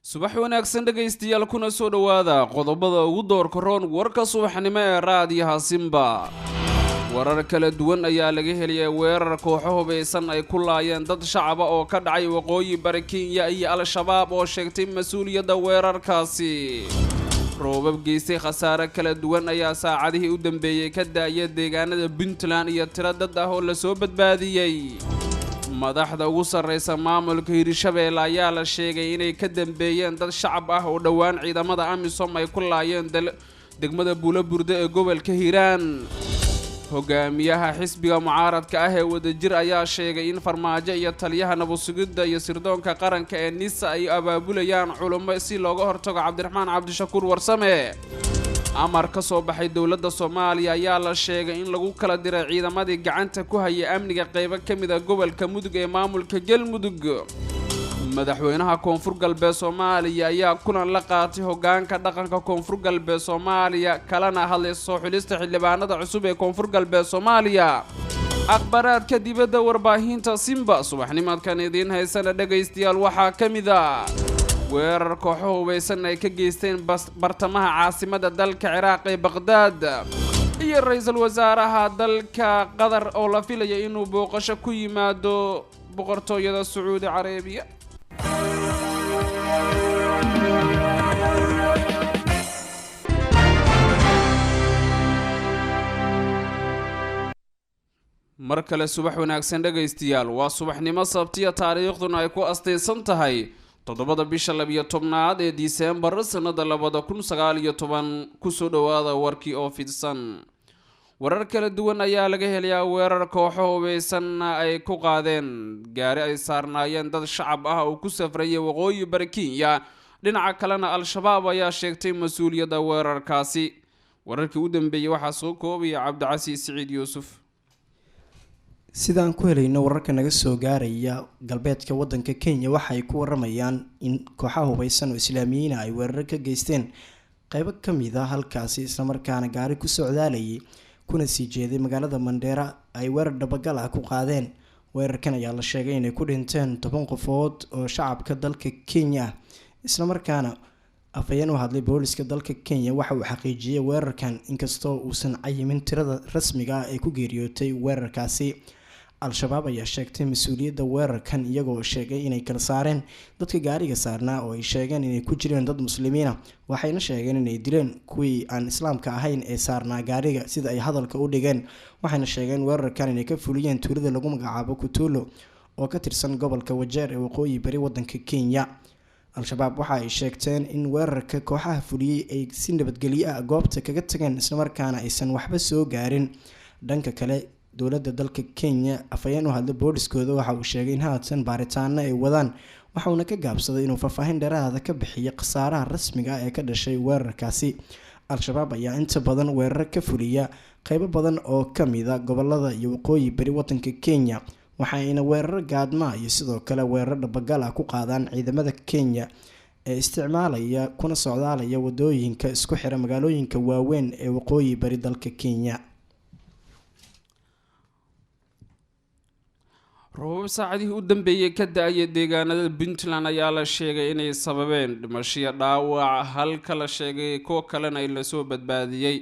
Subax wanaagsan dhegaystayaal, kuna soo dhowaada qodobada ugu doorka roon warka subaxnimo ee raadiyaha Simba. Warar kala duwan ayaa laga heliyay weerar kooxo hubaysan ay ku laayeen dad shacaba oo ka dhacay waqooyi bari Kenya iyo Al-Shabaab oo sheegtay mas-uuliyadda weerarkaasi. Roobab geystay khasaare kala duwan ayaa saacadihii u dambeeyey ka da-ya deegaanada Puntland iyo tiro dad ah oo lasoo badbaadiyey. Madaxda ugu sarreysa maamulka Hirshabeelle ayaa la sheegay inay ka dambeeyeen dad shacab ah oo dhowaan ciidamada AMISOM ay ku laayeen degmada Buulaburde ee gobolka Hiiraan. Hogaamiyaha xisbiga mucaaradka ah ee Wadajir ayaa sheegay in Farmaajo iyo taliyaha nabadsugidda iyo sirdoonka qaranka ee NISA ay abaabulayaan culummo si looga hortago Cabdiraxmaan Cabdishakuur Warsame. Amar ka soo baxay dowladda Soomaaliya ayaa la sheegay in lagu kala diray ciidamadii gacanta ku hayay amniga qeybo ka mid a gobolka Mudug ee maamulka Galmudug. Madaxweynaha Koonfur Galbeed Soomaaliya ayaa kulan la qaatay hogaanka dhaqanka Koonfur Galbeed Soomaaliya, kalana hadlay soo xulista xildhibaanada cusub ee Koonfur Galbeed Soomaaliya. Akhbaraadka dibadda warbaahinta Simba subaxnimadkan idiin haysana dhegaystayaal waxaa ka mid a weerar kooxo hubaysan ay ka geysteen bartamaha caasimada dalka Ciraaq ee Baqhdaad iyo ra-iisul wasaaraha dalka Qatar oo la filaya inuu booqasho ku yimaado boqortooyada Sacuudi Carabiya. Mar kale subax wanaagsan dhegaystayaal, waa subaxnimo sabtiya, taariikhduna ay ku astaysan tahay 7-da bisha 12aad ee Disembar sanada 2019. Kusoo dhowaada warkii oo fidsan. Warar kala duwan ayaa laga helayaa weerar kooxo hubaysan ay ku qaadeen gaari ay saarnaayeen dad shacab ah oo ku safrayay waqooyi bari Kenya. Dhinaca kalena Al-Shabaab ayaa sheegtay mas-uuliyadda weerarkaasi. Wararkii u dambeeyey waxaa soo koobaya Cabdicasiis Siciid Yuusuf. Sidaan ku helayno wararka naga soo gaaraya galbeedka wadanka Kenya, waxa ay ku waramayaan in kooxaha hubaysan oo islaamiyiina ay weeraro ka geysteen qeybo kamid a halkaasi, islamarkaana gaari ku socdaalayay kuna sii jeeday magaalada Mandheera ay weerar dhabagal ah ku qaadeen. Weerarkan ayaa la sheegay inay ku dhinteen 10 qofood oo shacabka dalka Kenya ah, islamarkaana afhayeen u hadlay booliska dalka Kenya waxa uu xaqiijiyey weerarkan, inkastoo uusan cayimin tirada rasmiga ah ee ku geeriyootay weerarkaasi. Al-Shabaab ayaa sheegtay mas-uuliyadda weerarkan, iyagoo sheegay inay kala saareen dadka gaariga saarnaa oo ay sheegeen inay ku jireen dad muslimiina, waxayna sheegeen inay dileen kuwii aan islaamka ahayn ee saarnaa gaariga, sida ay hadalka u dhigeen. Waxayna sheegeen weerarkan inay ka fuliyeen tuulada lagu magacaabo Kutulo oo ka tirsan gobolka Wajeer ee waqooyi bari wadanka Kenya. Al-Shabaab waxa ay sheegteen in weerarka kooxaha fuliyey ay si nabadgelyo ah goobta kaga tageen, islamarkaana aysan waxba soo gaarin. Dhanka kale, dowladda dalka Kenya afhayeen u hadlay booliskooda waxa uu sheegay in haatan baaritaano ay wadaan, waxauna ka gaabsaday inuu faahfaahin dheeraada ka bixiyo khasaaraha rasmiga ah ee ka dhashay weerarkaasi. Al-Shabaab ayaa inta badan weerar ka fuliya qeybo badan oo kamida gobolada iyo waqooyi bari wadanka Kenya, waxayna weerar gaadmaa iyo sidoo kale weerar dhabagal ah ku qaadaan ciidamada Kenya ee isticmaalaya kuna socdaalaya wadooyinka isku xira magaalooyinka waaweyn ee waqooyi bari dalka Kenya. Roobab saacadihii u dambeeyey ka da-aya deegaanada Puntland ayaa la sheegay inay sababeen dhimashiyo dhaawac, halka la sheegay kuwo kalena in lasoo badbaadiyey.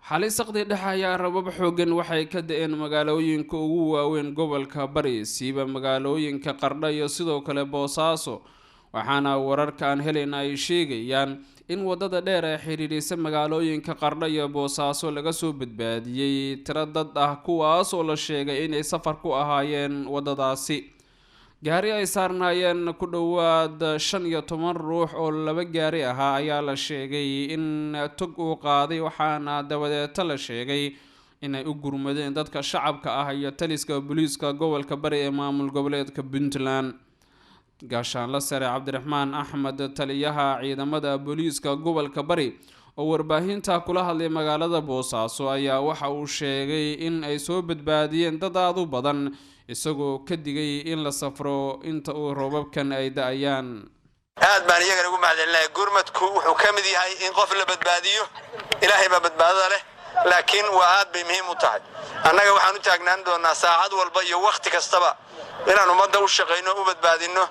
Xalay saqdi dhexe ayaa rabab xoogan waxay ka da-een magaalooyinka ugu waaweyn gobolka Bari, siiba magaalooyinka Qardho iyo sidoo kale Boosaaso, waxaana wararka aan helayna ay sheegayaan in wadada dheer ee xidhiidhisa magaalooyinka Qardho iyo Boosaaso laga soo badbaadiyey tiro dad ah, kuwaas oo la sheegay inay safar ku ahaayeen wadadaasi. Gaari ay saarnaayeen ku dhowaad 15 ruux oo laba gaari ahaa ayaa la sheegay in tog uu qaaday, waxaana dabadeeta la sheegay inay u gurmadeen dadka shacabka ah iyo taliska booliiska gobolka Bari ee maamul goboleedka Puntland. Gaashaanla sare Cabdiraxmaan Axmed, taliyaha ciidamada booliiska gobolka Bari oo warbaahinta kula hadlay magaalada Boosaaso, ayaa waxa uu sheegay in ay soo badbaadiyeen dad aada u badan, isagoo ka digay in la safro inta uu roobabkan ay da-ayaan. Aad baan iyagana ugu mahadcelinahay. Gurmadku wuxuu ka mid yahay in qof la badbaadiyo. Ilaahay baa badbaadada leh, laakiin waa aad bay muhiim u tahay. Annaga waxaan u taagnaan doonaa saacad walba iyo wakhti kastaba inaan ummadda u shaqayno, u badbaadinno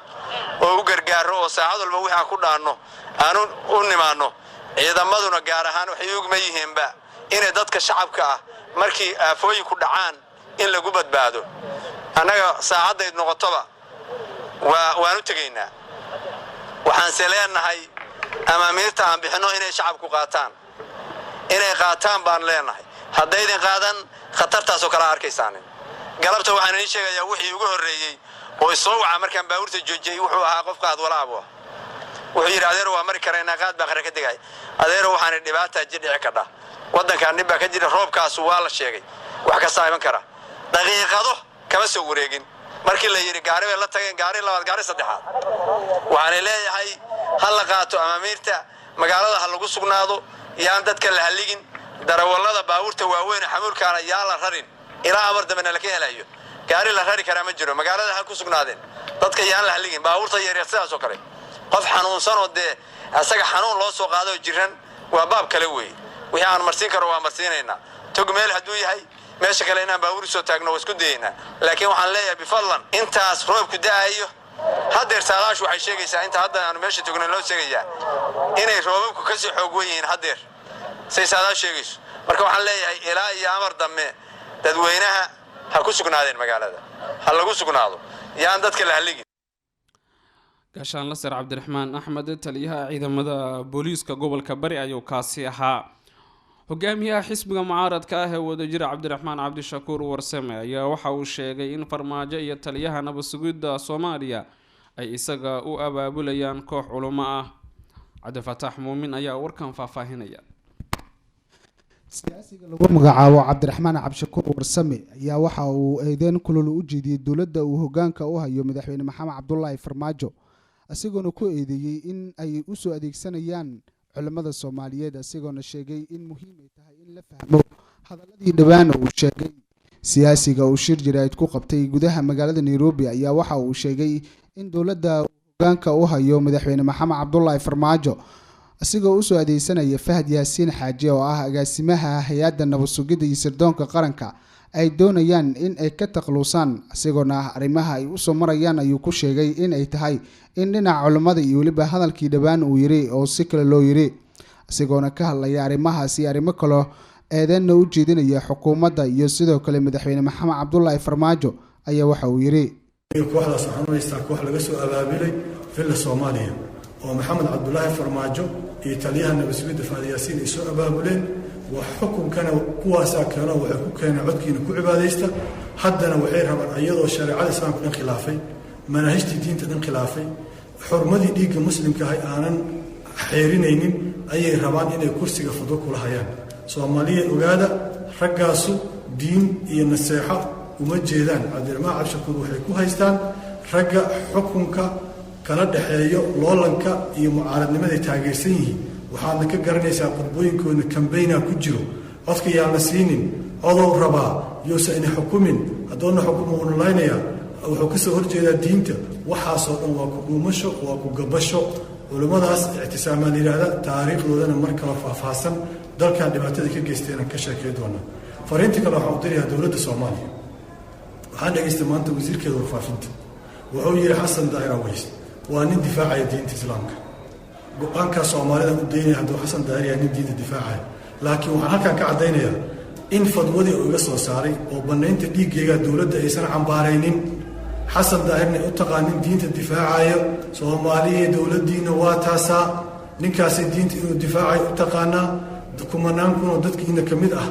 oo u gargaarro, oo saacad walba wixii aan ku dhaanno aan u nimaanno. Ciidamaduna gaar ahaan waxay ugma yihiinba inay dadka shacabka ah markii aafooyinku dhacaan in lagu badbaado. Annaga saacaddayd noqotoba waan u tegaynaa. Waxaanse leenahay amaamiirta aan bixinno inay shacabku qaataan, inay qaataan baan leenahay. Haddaydin qaadan, khatartaasoo kala arkaysaanin. Galabta waxaan idiin sheegayaa, wixii ugu horreeyey oo isoo waca markaan baabuurta joojiyey wuxuu ahaa qofka adwalaabo. Wuxuu yidhi: "Adeero, waa mari karaynaa? Qaad baa qara ka degay." Adeero, waxaana dhibaataa ji dhici kadha, waddankaan dhib baa ka jira, roobkaasu waa la sheegay, wax kastaa iman kara. Daqiiqado kama soo wareegin markii la yidhi gaari bay la tageen, gaari labaad, gaari saddexaad. Waxaanay leeyahay ha la qaato amaamiirta, magaalada ha lagu sugnaado, yaan dadka la halligin, darawallada baabuurta waaweyn xamuulkaana yaan la rarin ilaa amar dambena laka helayo. Gaari la rari karaa ma jiro, magaalada ha ku sugnaadeen, dadka yaan la halligin. Baabuurta yaryar sidaas oo kale. Qof xanuunsanoo dee asaga xanuun loo soo qaadoo jiran waa baab kale weeye. Wixii aan marsiin karo waa marsiinaynaa. Tog meel hadduu yahay, meesha kale inaan baabuur soo taagno waa isku dayaynaa. Laakiin waxaan leeyahay, bifadlan, intaas roobku da'ayo haddeer saadaashu waxay sheegaysaa, inta hadda aanu meesha togna loo sheegayaa inay roobabku kasii xoog wen yihiin haddeer, say saadaashu sheegayso. Marka waxaan leeyahay ilaa iyo amar dambe dadweynaha ha ku sugnaadeen magaalada, ha lagu sugnaado, yaan dadka la halligin. Gaashaanla sare Cabdiraxmaan Axmed, taliyaha ciidamada booliiska gobolka Bari ayuu kaasi ahaa. Hogaamiyaha xisbiga mucaaradka ah ee Wadajira, Cabdiraxmaan Cabdishakuur Warsame, ayaa waxa uu sheegay in Farmaajo iyo taliyaha nabadsugidda Soomaaliya ay isaga u abaabulayaan koox culimo ah. Cabdifataax Muumin ayaa warkan faahfaahinaya. Siyaasiga lagu magacaabo Cabdiraxmaan Cabdishakuur Warsame ayaa waxa uu eedeyn kulul u jeediyey dowladda uu hogaanka u hayo madaxweyne Maxamed Cabdulaahi Farmaajo, isagoona ku eedeeyey in ay u soo adeegsanayaan culimmada Soomaaliyeed, isagoona sheegay in muhiim ay tahay in la fahmo hadaladii dhowaan uu sheegay. Siyaasiga uu shir jaraa'id ku qabtay gudaha magaalada Nairobi ayaa waxa uu sheegay in dowladda uu hogaanka u hayo madaxweyne Maxamed Cabdulaahi Farmaajo, isagoo usoo adeegsanaya Fahad Yaasiin Xaaji oo ah agaasimaha hay-adda nabad sugidda iyo sirdoonka qaranka, ay doonayaan in ay ka takhalusaan. Isagoona arrimaha ay usoo marayaan ayuu ku sheegay in ay tahay in dhinaca culimmada iyo weliba hadalkii dhowaan uu yiri oo si kale loo yiri. Isagoona ka hadlaya arrimahaasi, arrimo kaloo eedeenna u jeedinaya xukuumadda iyo sidoo kale madaxweyne Maxamed Cabdulaahi Farmaajo ayaa waxa uu yiri: Kooxdaas waxaan u haystaa koox laga soo abaabulay Villa Soomaaliya oo Maxamed Cabdulaahi Farmaajo iyo taliyaha nabadsugidda Fahad Yaasiin ay soo abaabuleen. Wax xukunkana kuwaasaa keeno, waxay ku keeneen codkiina ku cibaadaysta. Haddana waxay rabaan, iyadoo shareecada Islaamka dhan khilaafay, manaahijtii diinta dhan khilaafay, xurmadii dhiigga muslimka ahay aanan xeerinaynin, ayay rabaan inay kursiga fadwo kula hayaan. Soomaaliya ogaada, raggaasu diin iyo naseexo uma jeedaan. Cabdiraxmaan Cabdishakuur waxay ku haystaan ragga xukunka kala dhexeeyo loolanka iyo mucaaradnimaday taageersan yihiin. Waxaadna ka garanaysaa qudbooyinkooda kambayna ku jiro: codka yaan la siinin, codow rabaa, yousa ina xukumin, haddoona xukumo uuna laynayaa, wuxuu ka soo horjeedaa diinta. Waxaasoo dhan waa ku dhuumasho, waa ku gabasho. Culimmadaas Ictisaamaa la yidhaahda, taariikhdoodana mar kale faahfaahsan, dalkan dhibaatada ka geystayna ka sheekay doonaa. Fariinta kale waxaan u dirayaa dowladda Soomaaliya. Waxaan dhegaystay maanta wasiirkeeda warfaafinta, wuxuu yidhi Xasan Daahir Aweys waa nin difaacaya diinta Islaamka. Go-aankaa Soomaalida u daynaya hadduu Xasan Daahir yahay nin diinta difaacaya, laakiin waxaan halkan ka caddaynayaa in fadwadii uu iga soo saaray oo bannaynta dhiiggeyga dowladda aysan cambaaraynin, Xasan Daahirna u taqaanin diinta difaacaya. Soomaaliya, dowladdiina waa taasaa, ninkaasi diinta inuu difaacayo u taqaanaa. Kumanaan kunoo dadkiina ka mid ah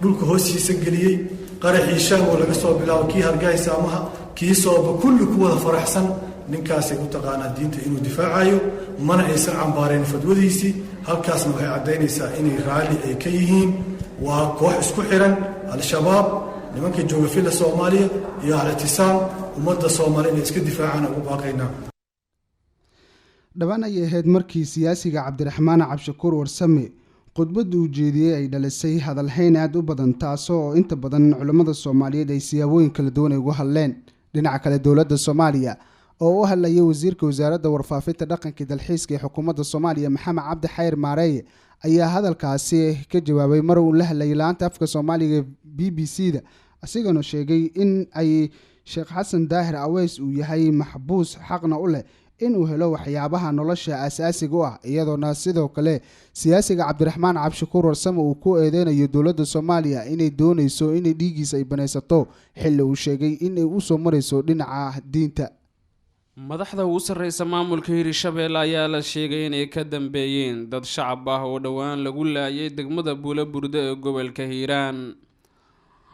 dhulka hoostiisa geliyey, qaraxii Shaam oo laga soo bilaabo, kii Hargahay Saamaha, kii Sooba, kulli ku wada faraxsan, ninkaasay u taqaanaa diinta inuu difaacayo, mana aysan cambaarayn fadwadiisii. Halkaasna waxay caddaynaysaa inay raalli ay ka yihiin. Waa koox isku xiran, Al-Shabaab, nimanka jooga Filla Soomaaliya iyo Al-Ictisaam. Ummadda Soomaaliya inay iska difaacaan ugu baaqaynaa. Dhawaan ayay ahayd markii siyaasiga Cabdiraxmaan Cabshakuur Warsame khudbadda uu jeediyey ay dhalisay hadalhayn aada u badan, taasoo oo inta badan culimmada Soomaaliyeed ay siyaabooyin kala duwan ay ugu hadleen. Dhinaca kale, dowladda Soomaaliya oo u hadlayay wasiirka wasaaradda warfaafinta, dhaqanka, dalxiiska ee xukuumadda Soomaaliya, Maxamed Cabdi Xayr Maareeye, ayaa hadalkaasi ka jawaabay mar uu la hadlayay laanta afka Soomaaliga BBC da, isagoona sheegay in ay Sheekh Xasan Daahir Aweys uu yahay maxbuus xaqna u leh inuu helo waxyaabaha nolosha aasaasiga u ah, iyadoona sidoo kale siyaasiga Cabdiraxmaan Cabshakuur Warsame uu ku eedeynayo dowladda Soomaaliya inay dooneyso inay dhiigiisa ay banaysato, xilli uu sheegay inay usoo mareyso dhinaca diinta. Madaxda ugu sarreysa maamulka Hirshabeelle ayaa la sheegay inay ka dambeeyeen dad shacab ah oo dhowaan lagu laayay degmada Buulo Burde ee gobolka Hiiraan.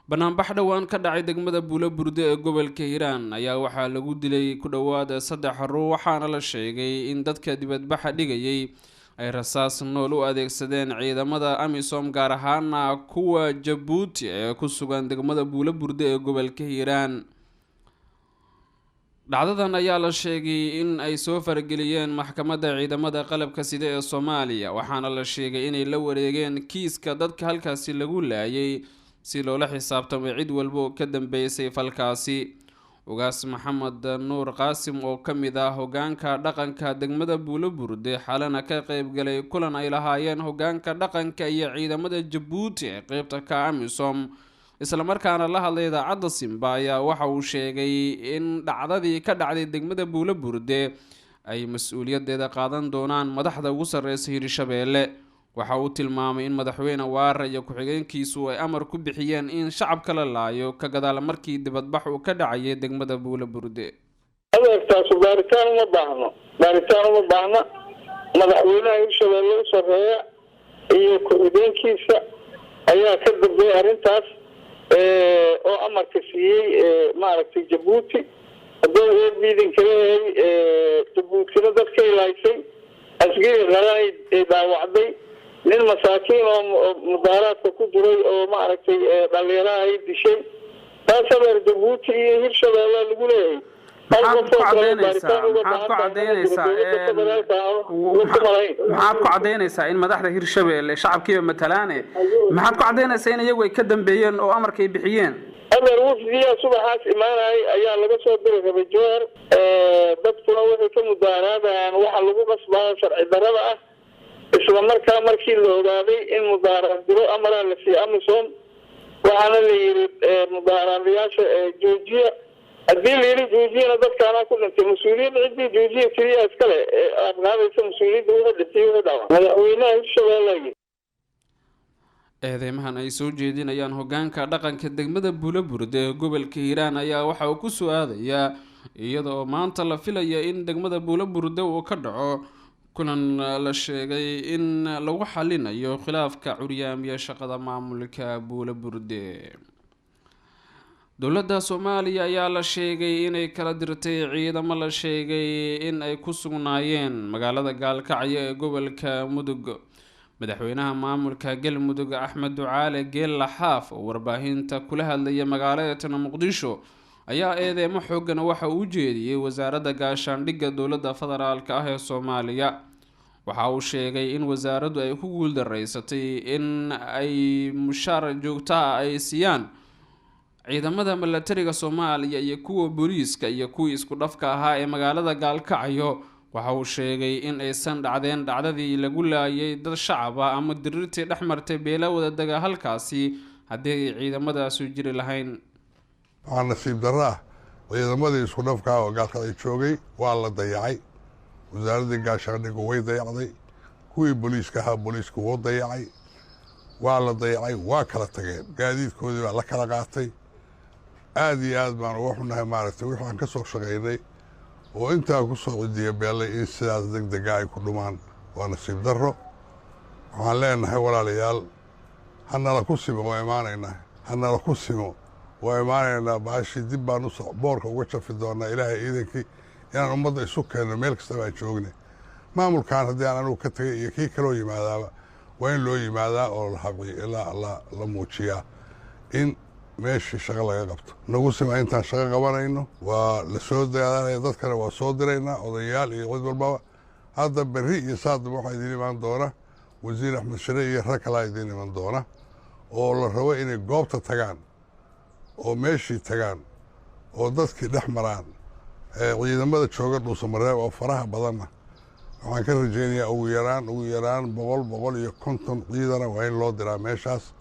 Banaanbax dhowaan ka dhacay degmada Buulo Burde ee gobolka Hiiraan ayaa waxaa lagu dilay ku dhowaad 3 ruux, waxaana la sheegay in dadka dibadbaxa dhigayay ay rasaas nool u adeegsadeen ciidamada AMISOM, gaar ahaana kuwa Jabuuti ee ku sugan degmada Buulo Burde ee gobolka Hiiraan. Dhacdadan ayaa la sheegay in ay soo farageliyeen maxkamadda ciidamada qalabka sida ee Soomaaliya, waxaana la sheegay inay la wareegeen kiiska dadka halkaasi lagu laayay si loola xisaabtamay cid walba oo ka dambeysay falkaasi. Ugaas Maxamed Nuur Qaasim oo ka mid ah hogaanka dhaqanka degmada Buulo Burde, xalana ka qeybgalay kulan ay lahaayeen hogaanka dhaqanka iyo ciidamada Jabuuti ee qeybta ka AMISOM, islamarkaana la hadlay idaacadda Simba, ayaa waxa uu sheegay in dhacdadii ka dhacday degmada Buulo Burde ay mas-uuliyaddeeda qaadan doonaan madaxda ugu sarreysa Hirshabeelle. Waxa uu tilmaamay in madaxweyne Waare iyo ku-xigeenkiisu ay amar ku bixiyeen in shacabka la laayo ka gadaal markii dibadbax uu ka dhacayay degmada Buulo Burde. Adeegtaasu baaritaan uma baahno, baaritaan uma baahna. Madaxweynaha Hirshabeelle u sarreeya iyo ku-xigeenkiisa ayaa ka dambeeyay arrintaas oo amarka siiyey maaragtay Jabuuti. Hadduu eebiidin kala yahay, Jabuutina dadka ilaysay, askari qaran ay dhaawacday, nin masaakiin oo mudaaraadka ku jiray oo maaragtay dhalinyaraha ay dishay. Taas adeer Jabuuti iyo Hirshabeelle lagu leeyahay. Maxaad ku caddaynaysaa in madaxda Hirshabeelle shacabkiiba matalaane, maxaad ku caddaynaysaa in iyagu ay ka dambeeyeen oo amarka ay bixiyeen? Adeer, wafdiyaa subaxaas imaanayay ayaa laga soo diri rabay Jowhar. Dadkuna waxay ka mudaaraadayaan waxa lagu qasbayo sharci darada ah. Isla markaa markii la ogaaday in mudaaraad jiro, amaraa la siiyey AMISOM, waxaana la yidhi mudaaraadayaasha joojiya. Haddii la yidhi joojiyana, dadkaanaa ku dhintay. Mas-uuliyadda ciddii joojiya keliya iskale aad qaadaysa mas-uuliyadda wixii dhintay, wixii dhaawac, madaxweynaha Hirshabeelle. Eedeymahan ay soo jeedinayaan hogaanka dhaqanka degmada Buulo Burde ee gobolka Hiiraan ayaa waxa uu ku soo aadayaa iyada oo maanta la filaya in degmada Buulo Burde uu ka dhaco kulan la sheegay in lagu xalinayo khilaafka curyaamiya shaqada maamulka Buulo Burde. Dowladda Soomaaliya ayaa la sheegay inay kala dirtay ciidamo la sheegay in ay ku sugnaayeen magaalada Gaalkacyo ee gobolka Mudug. Madaxweynaha maamulka Galmudug, Axmed Ducaale Geella Xaaf, oo warbaahinta kula hadlaya magaalada tana Muqdisho, ayaa eedeemo xoogan waxa uu jeediyey wasaaradda gaashaandhigga dowladda federaalk ah ee Soomaaliya. Waxa uu sheegay in wasaaraddu ay ku guuldareysatay in ay mushaar joogto ah ay siiyaan ciidamada milatariga Soomaaliya iyo kuwa booliiska iyo kuwii isku dhafka ahaa ee magaalada Gaalkacyo. Waxa uu sheegay in aysan dhacdeen dhacdadii lagu laayay dad shacab ah ama diriirtii dhex martay beela wadadaga halkaasi haddii ay ciidamadaasu jiri lahayn. Waxaa nasiib darro ah ciidamadii isku dhafkaa oo Gaalkacyo joogay waa la dayacay. Wasaaraddii gaashaandhigu way dayacday, kuwii booliiska ahaa booliisku wuu dayacay, waa la dayacay, waa kala tageen, gaadiidkoodii baa la kala qaatay. Aad iyo aad baan uga xunnahay maaragtay wixii aan ka soo shaqaynay oo intaa ku soo cidiya beellay in sidaas deg dega ay ku dhumaan, waa nasiib darro. Waxaan leenahay walaalayaal, hanala ku simo, waa imaanaynaa, hanala ku simo, waa imaanaynaa. Baashii dib baan u boorka uga jafi doonaa Ilaahay iidankii, inaan ummadda isu keenno meel kasta baan joognay. Maamulkan haddii aan anugu ka tagay iyo kii kaloo yimaadaaba waa in loo yimaadaa oo la muujiyaa in meeshii shaqo laga qabto. Nagu sima intaan shaqo qabanayno, waa la soo dagaalanaya, dadkana waa soo diraynaa, odayaal iyo cid walbaba. Hadda berri iyo saadaba waxaa idiin imaan doona wasiir Axmed Shire iyo rag kalaa idiin iman doona oo la rabo inay goobta tagaan oo meeshii tagaan oo dadkii dhex maraan. Ciidamada jooga Dhuusamareeb oo faraha badanna waxaan ka rajaynayaa ugu yaraan 100, 150 ciidana waa in loo diraa meeshaas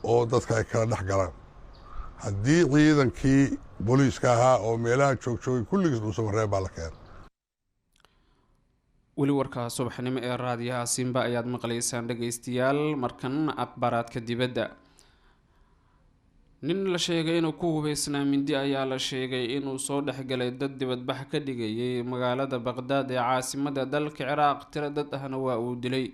oo dadka ay kala dhex galaan. Haddii ciidankii booliiska ahaa oo meelaha joogjoogay kulligiis Dhuusamareeb baa la keenay. Weli warka subaxnimo ee raadiyaha Simba ayaad maqlaysaan, dhageystayaal. Markan akhbaaraadka dibadda. Nin la sheegay inuu ku hubeysnaa mindi ayaa la sheegay inuu soo dhexgalay dad dibadbax ka dhigayay magaalada Baqdaad ee caasimada dalka Ciraaq. Tiro dad ahna waa uu dilay.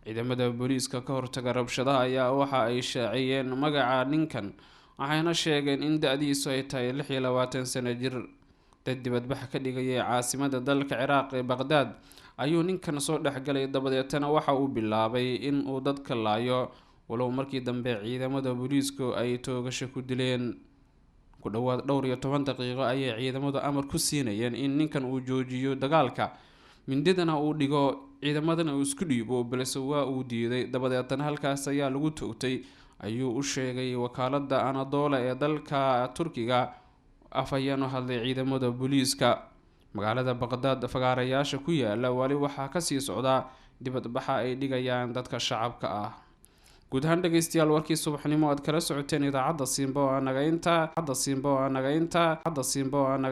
Ciidamada booliiska ka hortaga rabshadaha ayaa waxa ay shaaciyeen magaca ninkan, waxayna sheegeen in da-diisu ay tahay 26 sano jir. Dad dibadbax ka dhigayay caasimada dalka Ciraaq ee Baqdaad ayuu ninkan soo dhexgalay, dabadeetana waxa uu bilaabay in uu dadka laayo, walow markii dambe ciidamada booliisku ay toogasho ku dileen. Ku dhowaad dhowr iyo toban daqiiqo ayay ciidamadu amar ku siinayeen in ninkan uu joojiyo dagaalka, mindidana uu dhigo, ciidamadana uu isku dhiibo, balse waa uu diiday, dabadeetana halkaas ayaa lagu toogtay, ayuu u sheegay wakaalada Anadolu ee dalka Turkiga afhayeen u hadlay ciidamada booliiska. Magaalada Baqdaad fagaarayaasha ku yaala wali waxaa kasii socda dibadbaxa ay dhigayaan dadka shacabka ah. Guud ahaan, dhegeystayaal, warkii subaxnimo aad kala socoteen idaacadda Simba oo naga inta, cadda Simba oo naga inta, cadda Simba oo naga.